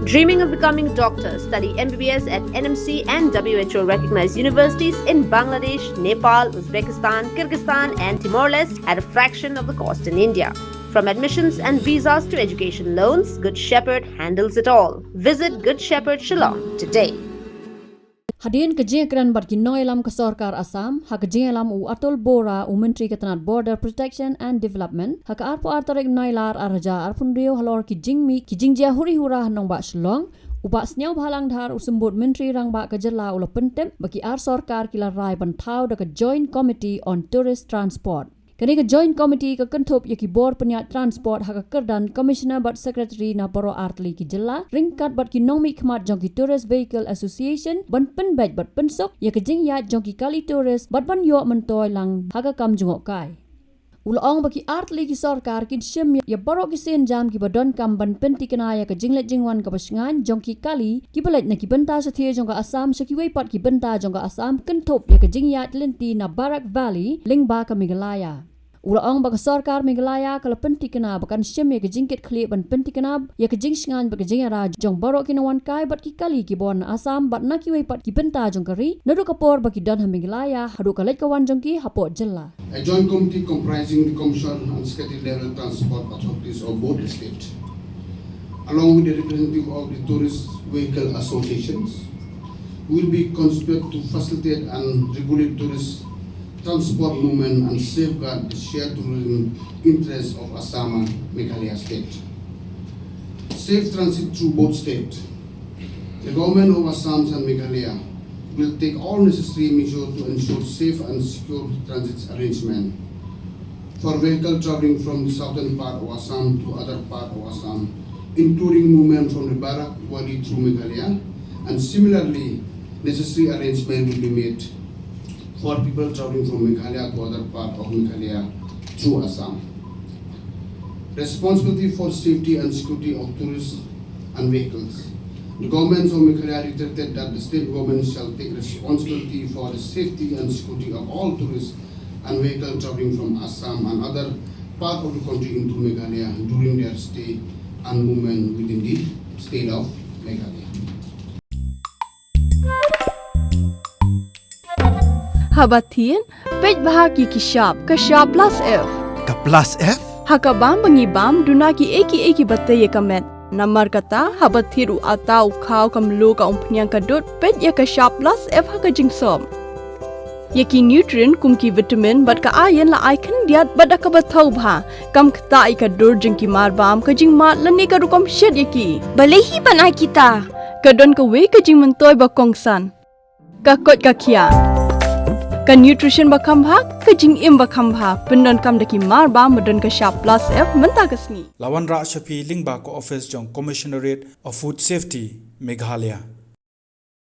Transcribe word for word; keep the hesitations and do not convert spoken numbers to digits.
Dreaming of becoming a doctor? Study M B B S at N M C and W H O recognized universities in Bangladesh, Nepal, Uzbekistan, Kyrgyzstan, and Timor Leste at a fraction of the cost in India. From admissions and visas to education loans, Good Shepherd handles it all. Visit Good Shepherd Shillong today. Hadien ka jingkren bad ki nongïalam ka sorkar Assam, ha ka jingïalam u Atul Bora, u Myntri ka tnat Border Protection and Development, ha ka arphew ar tarik Nailar ar hajar arphew hynriew halor ki jingmih ki jingjia huri hura ha nongbah Shillong, u Bah Sniawbhalang Dhar, u Symbud Myntri Rangbah ka jylla, u la pyntip ba ki ar sorkar ki la rai ban thaw da ka Joint Committee on Tourist Transport. Kane ka Joint Committee ka kynthup ïa ki bor pynïaid transport ha ka kyrdan Commissioner bad Secretary na baroh artylli ki jylla, ryngkat bad ki nongmihkhmat jong ki Tourist Vehicle Association, ban pynbeit bad pynsuk ïa ka jingïaid jong ki kali tourist bad ban ïoh myntoi lang ha ka kam jngohkai. U la ong ba ki artylli ki sorkar kin shim ïa baroh ki sienjam kiba donkam ban pyntikna ïa ka jingleit jingwan kaba shngaiñ jong ki kali kiba leit na ki bynta shathie jong ka Assam sha kiwei pat ki bynta jong ka Assam, kynthup ïa ka jingïaid lynti na Barak Valley lyngba ka Meghalaya. U la ong ba ka sorkar Meghalaya ka la pyntikna ba kan shim ïa ka jingkitkhlieh ban pyntikna ïa ka jingshngaiñ bad ka jingïarap jong baroh ki nongwan kai bad ki kali kiba wan na Assam bad na kiwei pat ki bynta jong ka ri, naduh ka por ba ki don ha Meghalaya haduh ka leit ka wan jong ki hapoh jylla. A joint committee comprising the Commission and Secretary level transport authorities of both state, along with the representative of the tourist vehicle associations, will be constituted to facilitate and regulate tourist transport movement and safeguard the shared tourism interests of Assam and Meghalaya state. Safe transit through both states. The government of Assam and Meghalaya will take all necessary measures to ensure safe and secure transit arrangement for vehicle traveling from the southern part of Assam to other part of Assam, including movement from the Barak Valley through Meghalaya, and similarly, necessary arrangement will be made for people traveling from Meghalaya to other part of Meghalaya through Assam. Responsibility for safety and security of tourists and vehicles. The government of Meghalaya reiterated that the state government shall take responsibility for the safety and security of all tourists and vehicles traveling from Assam and other part of the country into Meghalaya during their stay and movement within the state of Meghalaya. Haba thied, peit bha ki ki shap, ka shap plus F. Ka plus F? Ha ka bam ba ngi bam, duna ki ei ki ei kiba tei ïa ka met. Namar kata, haba thied u atta, u khaw, ka mluh, ka umphniang, ka dud, peit ïa ka shap plus F ha ka jingsop. Ïa ki nutrient kum ki vitamin bad ka iron la ai khyndiat bad da kaba thaw bha. Kam ktah ïa ka dur jong ki marbam, ka jingmad lane ka rukom shet ïa ki. Balei hi ban ai kita? Ka don kawei ka jingmyntoi ba kongsan. Ka koit ka khiah. Ka nutrition ba kham bha, ka jingim ba kham bha. Pyndonkam da ki marbam ba don ka shap plus F mynta ka sngi. La wanrah sha phi lyngba ka office jong Commissionerate of Food Safety, Meghalaya.